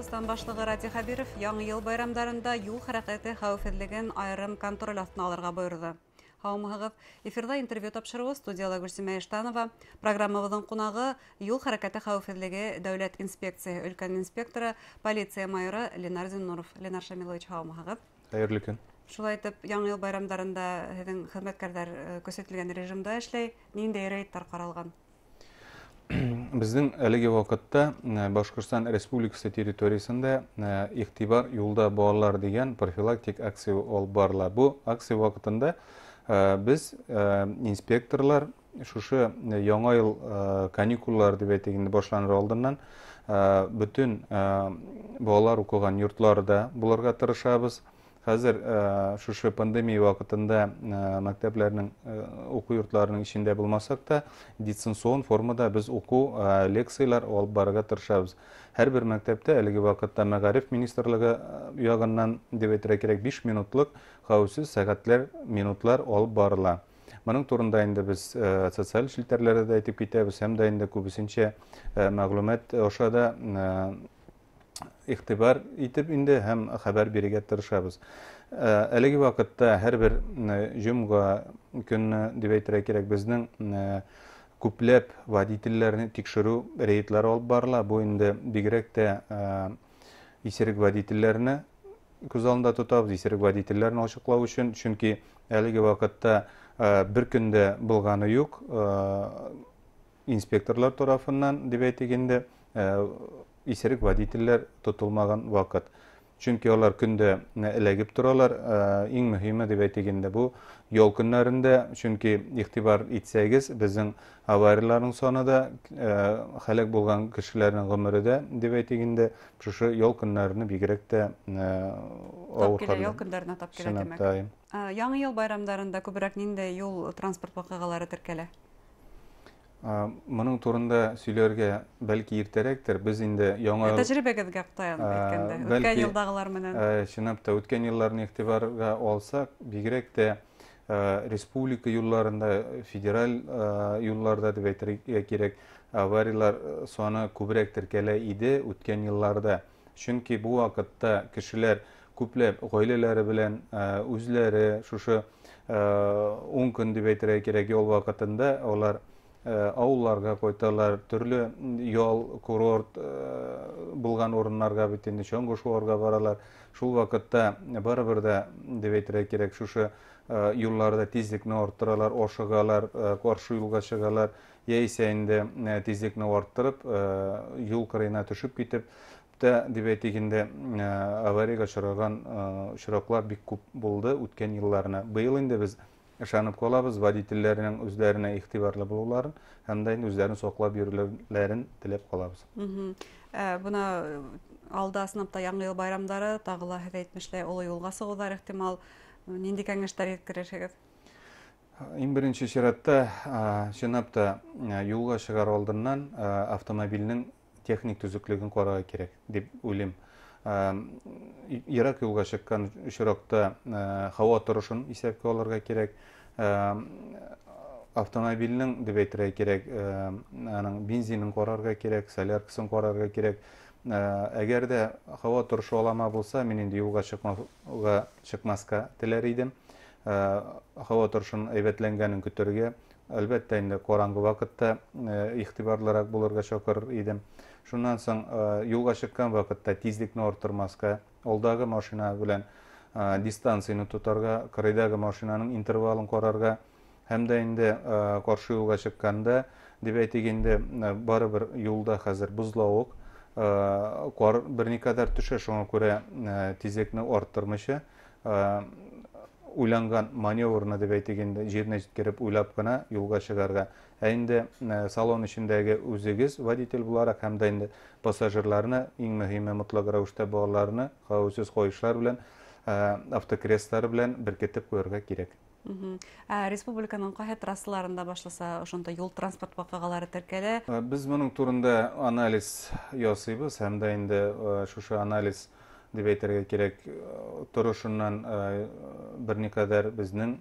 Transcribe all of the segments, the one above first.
Башҡортостан Башлығы Радий Хәбиров Яңы йыл байрамдарында юл хәрәкәте хәүефһеҙлеген айырым контроль аҫтына алырға бойорҙо. Һаумыһығыҙ! Эфирҙа интервью тапшырыуы, студияла Гөлсимә Иштанова. Программабыҙҙың ҡунағы — юл хәрәкәте хәүефһеҙлеге дәүләт инспекцияһы өлкән инспекторы, полиция майоры Ленар Зиннуров. Ленар Шамилович, һаумыһығыҙ! Хәйерле көн! Шулай итеп, Яңы йыл байрамдарында һеҙҙең хеҙмәткәрҙәр көсәйтелгән режимда эшләй. Ниндәй рейдтар ҡаралған? Беҙҙең әлеге ваҡытта Башҡортостан Республикаһы территорияһында «Иғтибар, юлда балалар» тигән профилактик акция алып барыла. Был акция ваҡытында беҙ, инспекторлар, шушы Яңы йыл каникуллар тип әйтик инде башланыр алдынан бөтөн балалар уҡыған йортларҙа булырға тырышабыҙ. Хәҙер шушы пандемия ваҡытында мәктәпләрҙең, уҡыу йортларының эсендә булмаһаҡ та, дистанцион формала беҙ уҡыу, лекциялар алып барырға тырышабыҙ. Һәр бер мәктәптә әлеге ваҡытта Мәғариф министрлығы яғынан тип әйтергә кәрәк, 5 минутлыҡ хәүефһеҙ сәғәтләр, минутлар алып барыла. Моның турында инде беҙ социаль селтәрләрҙә ҙә әйтеп китәбеҙ, һәм дә инде күбеһенсә мәғлүмәт аша да иғтибар итеп инде һәм хәбәр бирергә тырышабыҙ. Әлеге ваҡытта һәр бер йомға көнө тип әйтергә кәрәк, беҙҙең күпләп водителдәрҙе тикшереү рейдлары алып барыла. Был инде бигерәк тә иҫерек водителдәрҙе күҙ алдында тотабыҙ, иҫерек водителдәрҙе асыҡлау өсөн, сөнки әлеге ваҡытта бер көндә булғаны юҡ, инспекторлар тарафынан тип әйтик инде, иҫерек водителдәр тотолмаған ваҡыт. Сөнки улар көндә эләгеп торалар. Иң мөһиме тип әйтик инде, был ял көндәрендә, сөнки иғтибар итсәгеҙ, беҙҙең аварияларҙың саны да, һәләк булған кешеләрҙең ғүмере дә тип әйтик инде, шушы ял көндәренә бигерәк тә тап ауыр килә, ял көндәренә тап килә, тимәк. Яңы йыл байрамдарында күберәк ниндәй юл транспорт ваҡиғалары теркәлә? Моның турында һөйләргә бәлки иртәрәктер. Беҙ инде яңы Тәжрибәгеҙгә таянып әйткәндә, үткән йылдағылар менән. Чынлап та, үткән йылларны иғтибарға алсаҡ, бигерәк тә республика юлларында, федераль юлларҙа тип әйтергә кәрәк, авариялар саны күберәк теркәлә иде үткән йылларҙа. Сөнки был ваҡытта кешеләр күпләп ғаиләләре белән, үҙләре шушы 10 көн тип әйтергә кәрәк, ял ваҡытында улар ауылларға ҡайталар, төрлө ял, курорт булған урыннарға бит инде чаңғы шыуырға баралар. Шул ваҡытта барыбер ҙә тип әйтергә кәрәк, шушы юлларҙа тиҙлекне арттыралар, ашығалар, ҡаршы юлға сығалар, йәисә инде тиҙлекне арттырып, юл ҡырыйына төшөп китеп тә тип әйтик инде, аварияға осраған осраҡлар бик күп булды үткән йылларына. Быйыл инде беҙ ышанып ҡалабыҙ водителдәрҙең үҙҙәренә иғтибарлы булыуларын һәм дә инде үҙҙәрен һаҡлап йөрөүҙәрен теләп ҡалабыҙ. Бына алда ысынлап та Яңы йыл байрамдары, тағы ла һеҙ әйтмешләй, оло юлға сығыуҙар ихтимал. Ниндәй кәңәштәр еткерерһегеҙ? Иң беренсе сиратта, чынлап та, юлға сығар алдынан автомобилдең техник төҙөклөгөн ҡарарға кәрәк тип уйлайым. Йыраҡ юлға сыҡҡан осраҡта һауа торошон иҫәпкә алырға кәрәк. Автомобилдең тип әйтергә кәрәк, аның бензинын ҡарарға кәрәк, соляркасын ҡарарға кәрәк. Әгәр ҙә һауа торошо алама булһа, мин инде юлға сыҡмаҫҡа теләр инем. Һауа торошон әйбәтләнгәнен көтөргә, әлбәттә инде ҡараңғы ваҡытта иғтибарлыраҡ булырға саҡырыр инем. Шунан һуң юлға сыҡҡан ваҡытта тиҙлекне арттырмаҫҡа, алдағы машина белән дистанцияны тотарға, ҡырыйҙағы машинаның интервалын ҡарарға һәм дә инде ҡаршы юлға сыҡҡанда, тип әйтик инде, барыбер юлда хәҙер боҙлауыҡ, ҡар бер никадәр төшә, шуңа күрә тиҙлекне арттырмайса, уйланған маневрны тип әйтик инде, еренә еткереп уйлап ҡына юлға сығарға. Ә инде салон эсендәге үҙегеҙ водитель булараҡ һәм дә инде пассажирларны, иң мөһиме мотлаҡ рәүештә балаларны хәүефһеҙ ҡойошлар белән, автокреслар белән беркетеп ҡуйырға кәрәк. Республиканың ҡайһы трассаларында башласа ошондай юл транспорт ваҡиғалары теркәлә? Беҙ моның турында анализ ясайбыҙ һәм дә инде шушы анализ тип әйтергә кәрәк, торошоннан бер никадәр беҙҙең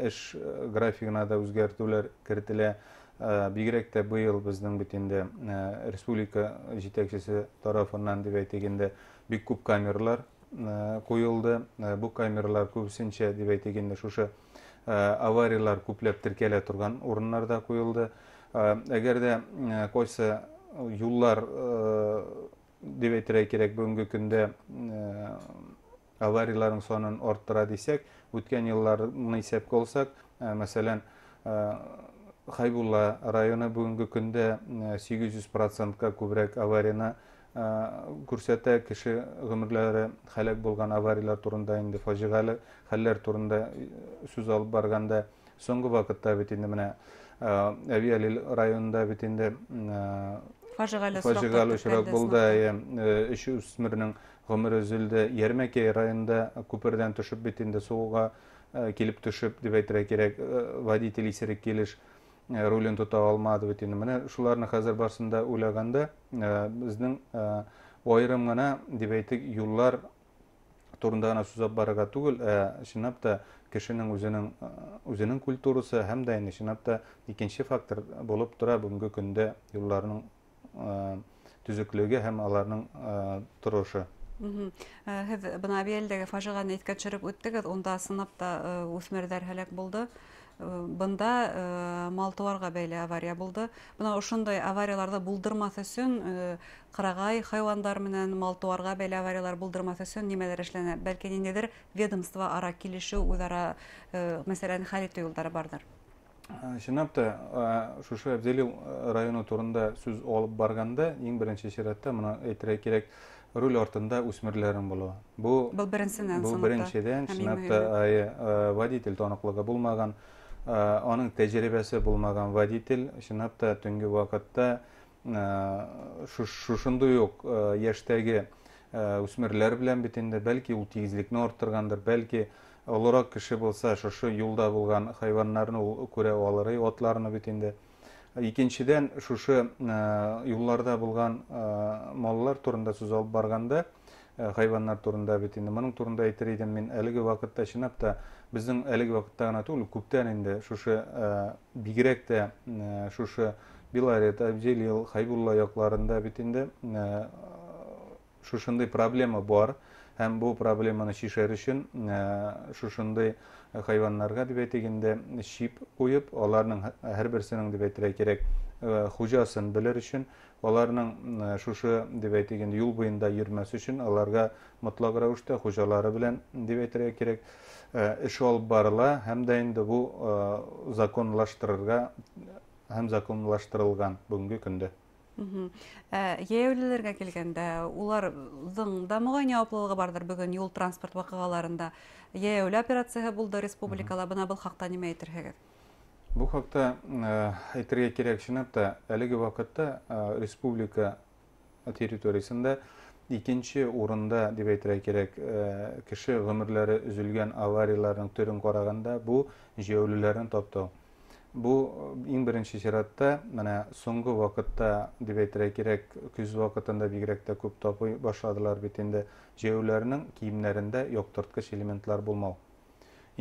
эш графигына да үҙгәртеүләр кертелә. Бигерәк тә быйыл беҙҙең бит инде республика етәксеһе тарафынан дип әйтик инде бик күп камералар ҡуйылды. Бу камералар күбесенсә дип әйтик инде шушы авариялар күпләп теркәлә торган урыннарда ҡуйылды. Әгәр ҙә ҡайсы юллар дип әйтергә кәрәк, бөгөнгө көндә аварияларҙың санын арттыра тисәк, үткән йылларны иҫәпкә алһаҡ, мәҫәлән, Хайбулла районы бөгөнгө көндә 800%-ка күберәк аварияны күрһәтә. Кеше ғүмерләре һәләк булған авариялар турында инде фажиғәле хәлләр турында сүз алып барғанда, соңғы ваҡытта бит инде менә Әбйәлил районында бит инде фажиғәле осраҡ булды. Өс үҫмеренең ғүмере өҙөлдө. Йәрмәкәй районында күперҙән төшөп бит инде суға килеп төшөп дип әйтергә кәрәк, водитель иҫерек килеш рулен тота алмады бит инде. Менә шуларны хәзер барысын да уйлағанда, беҙҙең айырым ғына дип әйтик, юллар турында ғына сүз алып барырға түгел, чынлап та кешенең үҙенең культурасы һәм дә инде чынлап та икенсе фактор булып тора бөгөнгө көндә юлларның төҙөклөгө һәм аларның торошо. Һеҙ бына Әбйәлилдәге фажиғәне иҫкә төшөрөп үттегеҙ, унда ысынлап та үҫмерҙәр һәләк булды. Бында мал-тыуарға бәйле авария булды. Бына ошондай аварияларҙы булдырмаҫ өсөн, ҡырағай хайуандар менән мал-тыуарға бәйле авариялар булдырмаҫ өсөн нимәләр эшләнә? Бәлки ниндәйҙер ведомство ара килешеү, үҙ-ара мәсьәләне хәл итеү юлдары барҙыр. Чынлап та, шушы Әбйәлил районы турында сүз алып барғанда, иң беренсе сиратта бына әйтергә кәрәк, руль артында үҫмерләрҙең булыуы. Был беренсенән, был беренседән, чынлап та, водитель таныҡлығы булмаған, аның тәжрибәсе булмаған водитель чынлап та төнгө ваҡытта шушындай уҡ йәштәге үҫмерләр белән бит инде, бәлки ул тигеҙлекне арттырғандыр, бәлки олораҡ кеше булса, шушы юлда булған хайуаннарны ул күрә алыр, атларны бит инде. Икенседән, шушы юлларда булған маллар турында сүз алып барғанда, хайуаннар турында бит инде, моның турында әйтер идем мин. Әлеге ваҡытта чынлап та беҙҙең әлеге ваҡытта ғына түгел, күптән инде шушы бигерәк тә шушы Белорет, Әбйәлил, Хайбулла яҡларында бит инде шушындай проблема бар. Һәм бу проблеманы шишер өсөн шушындай хайуаннарға дип әйтик инде чип ҡуйып, аларның һәр берсенең дип әйтергә кәрәк, хужасын белер өсөн, аларның шушы дип әйтик инде юл буйында йөрмәс өсөн аларга мотлаҡ рәүештә хужалары белән дип әйтергә кәрәк, эш алып барыла һәм дә инде бу законлаштырырға һәм законлаштырылған бөгөнгө көндә. Йәйәүлеләргә килгәндә, уларҙың да моғайын яуаплылығы барҙыр бөгөн юл транспорт ваҡиғаларында. Йәйәүле операцияһы булды республикала, бына был хаҡта нимә әйтерһегеҙ? Бу хаҡта әйтергә кәрәк, чынлап та әлеге ваҡытта республика территориясында икенсе урында дип әйтергә кәрәк, кеше ғүмерләре өҙөлгән аварияларҙың төрөн ҡарағанда бу йәйәүлеләрен таптау. Бу иң беренсе сиратта менә соңғы ваҡытта дип әйтергә кәрәк, көҙ ваҡытында бигерәк тә күп тапый башладылар бит инде йәйәүлеләренең кейемдәрендә яҡтыртҡыс элементлар булмау.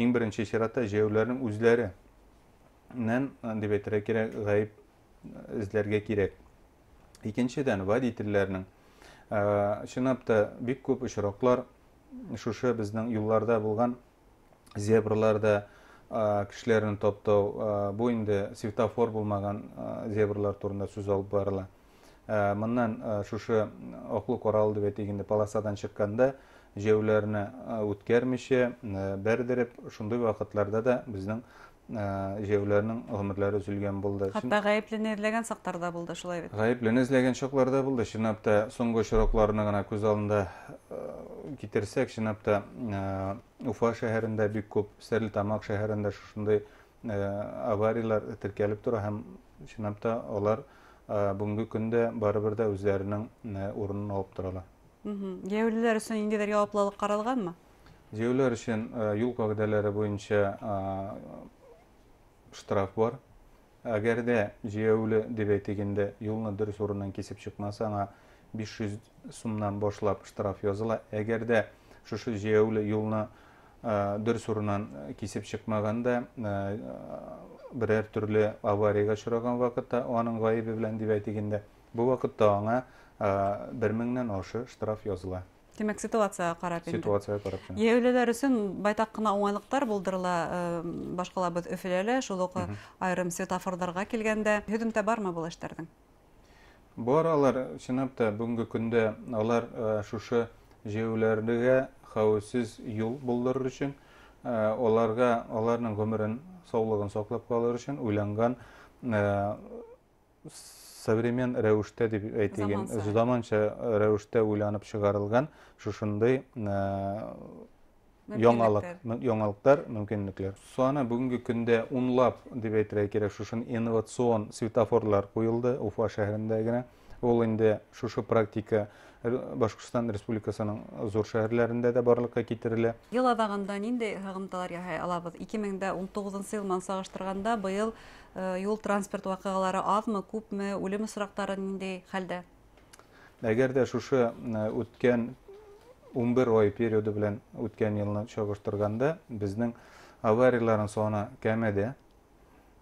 Иң беренсе сиратта йәйәүлеләренең үҙләренән дип әйтергә кәрәк, ғәйеп эҙләргә кәрәк. Икенседән, водительләрнең чынлап та бик күп очраклар шушы безнең юлларда булган зебраларда кешеләрне таптау, бу инде светофор булмаган зебралар турында сүз алып барыла. Моннан шушы аклы корал дип әйтик инде полосадан чыкканда җәяүләрне үткәрмичә бәрдереп, шундый вакытларда да безнең җәяүләрнең гомерләре өзелгән булды. Хәтта гаеплене эзләгән чакларда булды, шулай бит. Гаеплене эзләгән чакларда булды. Чынлап та соңгы очракларны гына күз алдында китерсәк, чынлап та Уфа шәһәрендә бик күп, Стәрлетамак шәһәрендә шушындай авариялар теркәлеп тора һәм чынлап та алар бүгенге көндә барыбер дә үзләренең урынын алып торалар. Җәяүлеләр өчен ниндидер яуаплылык каралганмы? Җәяүлеләр өчен юл кагыйдәләре буенча штраф бар. Әгәр дә җәяүле дип әйтик инде юлны дөрес урыннан кисеп чыкмаса, аңа 500 сумнан башлап штраф языла. Әгәр дә шушы җәяүле юлны дөрес урыннан кисеп чыкмаганда, берәр төрлө аварияға осраған ваҡытта, аның ғәйебе белән дип әйтик инде, бу ваҡытта аңа 1000-нән ашы штраф языла. Тимәк, ситуацияға ҡарап инде. Ситуацияға ҡарап. Йәйәүлеләр өсөн байтаҡ ҡына уңайлыҡтар булдырыла, башҡалабыҙ Өфөлә лә, шул уҡ айырым светофорҙарға килгәндә. Һөҙөмтә бармы был эштәрҙең? Бар алар, чынлап та, бөгөнгө көндә алар шушы йәйәүлеләргә хәүефһеҙ юл булдырыр өсөн, оларға, аларның ғүмерен, саулығын саҡлап ҡалыр өсөн уйланған современ рәүештә дип әйтелгән, заманса рәүештә уйланып сығарылған шушындай яңалыҡтар, мөмкинлектәр. Саны бөгөнгө көндә унлап дип әйтергә кәрәк, шушын инновацион светофорлар ҡуйылды Уфа шәһәрендә генә. Ул инде шушы практика Башҡортостан Республикасының ҙур шәһәрләрендә дә барлыҡҡа китерелә. Йыл аҙағында ниндәй һығымталар яһай алабыҙ? 2019 йыл менән сағыштырғанда быйыл юл транспорт ваҡиғалары аҙмы, күпме, үлем осраҡтары ниндәй хәлдә? Әгәр ҙә шушы үткән 11 ай периоды белән үткән йылны чагыштырганда, безнең аварияларның саны кәмеде.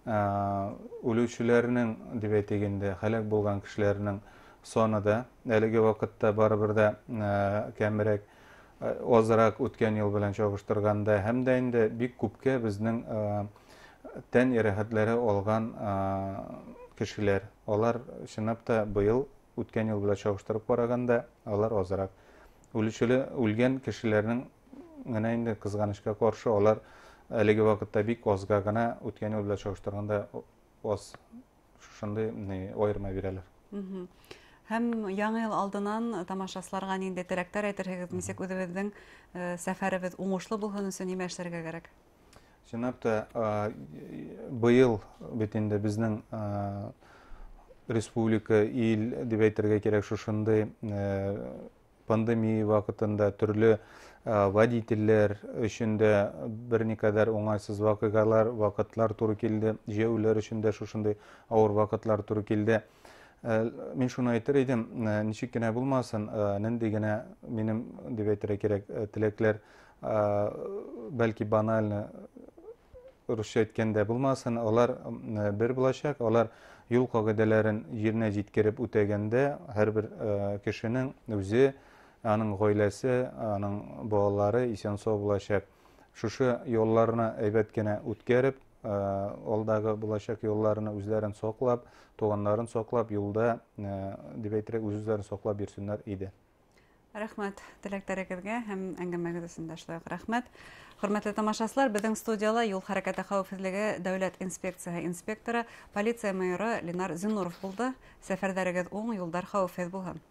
Үлүчеләрнең, дип әйтик инде, һәлак булган кешеләрнең саны да әлеге ваҡытта барыбер ҙә кәмерәк, азыраҡ үткән йыл белән чагыштырганда, һәм дә инде бик күпкә безнең тән йәрәхәтләре алган кешеләр, алар чынлап та быйыл үткән йыл белән чагыштырып караганда, алар азыраҡ. Үлүчеле үлгән кешеләрнең генә инде кызганычка каршы, алар әлеге ваҡытта бик азга гына үткән йыл белән чагыштырганда аз шушындай айырма бирәләр. Һәм яңы йыл алдынан тамашасыларға ниндәй теләктәр әйтерһегеҙ, нисек үҙебеҙҙең сәфәребеҙ уңышлы булһын өсөн нимә эшләргә кәрәк? Чынлап та, быйыл бит инде безнең республика, ил дип әйтергә кәрәк, шушындай пандемия ваҡытында төрлө водительләр өсөн дә бер никадәр уңайсыз ваҡиғалар, ваҡытлар тура килде, йәйәүлеләр өсөн дә шушындай ауыр ваҡытлар тура килде. Мин шуны әйтер идем, нисек кенә булмасын, ниндәй генә минем дип әйтергә кәрәк, теләкләр, бәлки банально русча әйткәндә булмасын, алар бер булачак, алар юл ҡағиҙәләрен еренә җиткереп үтәгәндә һәр бер кешенең үзе, аның ғаиләсе, аның балалары исән-сау булачак. Шушы юлларны әйбәт кенә үткәреп, алдағы булачак юлларны үзләрен саклап, туганнарын саклап, юлда, дип әйтергә, үз-үзләрен саклап йөрсеннәр иде. Рәхмәт теләктәрегеҙгә һәм әңгәмәгеҙ өсөн дә шулай уҡ рәхмәт. Хөрмәтле тамашасылар, беҙҙең студияла юл хәрәкәте хәүефһеҙлеге дәүләт инспекцияһы инспекторы, полиция майоры Ленар Зиннуров булды. Сәфәрҙәрегеҙ уң, юлдар хәүефһеҙ булһын.